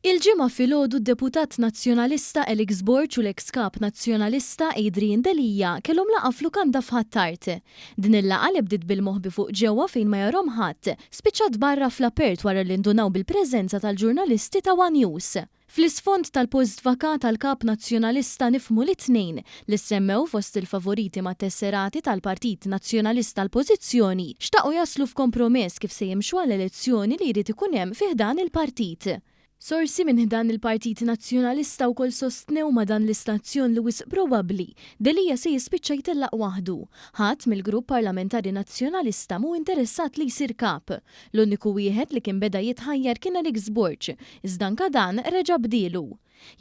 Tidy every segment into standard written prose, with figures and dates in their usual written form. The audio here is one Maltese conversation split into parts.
Il-Ġimgħa filgħodu d-Deputat Nazzjonalista Alex Borg u l-eks Kap Nazzjonalista Adrian Delia kellhom laqgħa f'lukanda f'Ħ'Attard. Din il-laqgħa li bdiet bil-moħbi fuq ġewwa fejn ma jarhom ħadd, spiċċat barra fl-apert wara li ndunaw bil-preżenza tal-ġurnalisti ta' one News. Fl-isfond tal-post vakat għal Kap Nazzjonalista nifhmu li t-tnejn, li ssemmew fost il-favoriti mat-tesserati tal-Partit Nazzjonalista għall-pożizzjoni, xtaqu jaslu f'kompromess kif se jimxu għall-elezzjoni li jrid ikun hemm fi ħdan il-partit. Sorsi minn ħdan il-Partit Nazzjonalista wkoll sostnew ma' dan l-istazzjon li wisq probabbli, Delia se jispiċċa jtellaq waħdu. Ħadd mill-grupp parlamentari Nazzjonalista mhu interessat li jsir Kap. L-uniku wieħed li kien beda jitħajjar kien Alex Borg, iżda anka dan reġa' bdielu.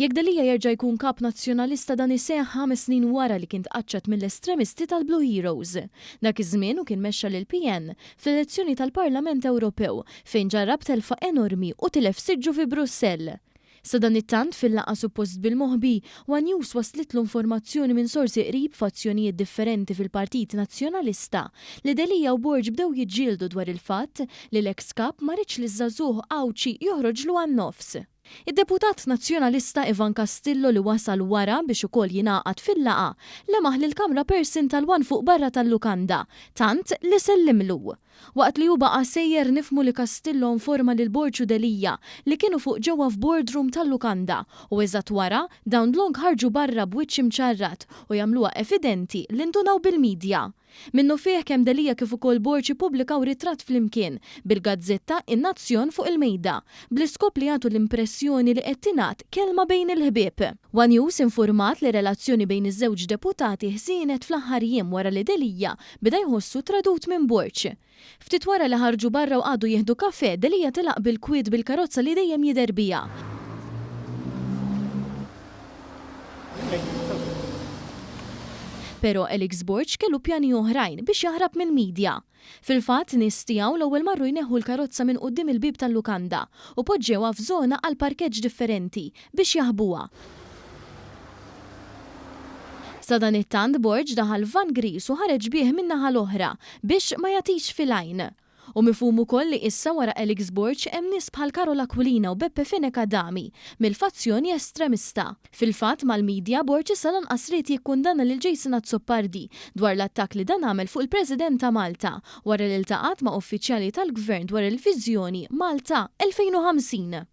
Jekk Delia jerġa' jkun Kap Nazzjonalista dan iseħħ ħames snin wara li kien tqaċċat mill-estremisti tal-Blue Heroes. Dak iż-żmien hu kien mexxa lill-PN fl-elezzjoni tal-Parlament Ewropew fejn ġarrab telfa enormi u tilef siġġu fi Brussell. Sadanittant fil-laqgħa suppost bil-moħbi, one News waslitlu informazzjoni minn sorsi qrib fazzjonijiet differenti fil-Partit Nazzjonalista li Delia u Borg bdew jiġġieldu dwar il-fatt li l-eks Kap ma riedx liż-żagħżugħ Għawdxi joħroġlu għan-nofs. Id-deputat Nazzjonalista Ivan Castillo li wasal wara biex ukoll jingħaqad fil-laqgħa, lemaħ lill-camera person tal-One fuq barra tal-lukanda, tant li sellimlu. Waqt li hu baqa' sejjer nifhmu li Castillo informa lil Borg u Delia li kienu fuq ġewwa f'boardroom tal-lukanda u eżatt wara dawn dlonk ħarġu barra b'wiċċ imċarrat u jagħmluha evidenti li ndunaw bil-media. Minnufih kemm Delia kif ukoll Borg ippubblikaw ritratt flimkien, bil-gazzetta In-Nazzjon fuq il-mejda, bl-iskop li jagħtu l-impressjoni li qed tingħad kelma bejn il-ħbieb. One News infurmat li r-relazzjoni bejn iż-żewġ deputati ħżienet fl-aħħar jiem wara li Delia beda jħossu tradut minn Borg. Ftit wara li ħarġu barra u qagħdu jieħdu kafè, Delia telaq bil-kwiet bil-karozza li dejjem jidher biha. Però Alex Borg kellu pjani oħrajn biex jaħrab mill-media. Fil-fatt, nies tiegħu l-ewwel marru jneħħu l-karozza minn quddiem il-bieb tal-lukanda u poġġewha f'żona għal parkeġġ differenti biex jaħbuha. Sadanittant Borg daħal f'van griż u ħareġ bih min-naħa l-oħra biex ma jagħtix fil-għajn. Hu mifhum ukoll li issa wara Alex Borg hemm nies bħal Karol Aquilina u Beppe Fenech Adami mill-fazzjoni estremista. Fil-fatt mal-media Borg issa lanqas ried jikkundanna lil Jason Azzopardi dwar l-attakk li dan għamel fuq il-President ta' Malta wara li ltaqgħat ma' uffiċjali tal-Gvern dwar il-viżjoni Malta 2050.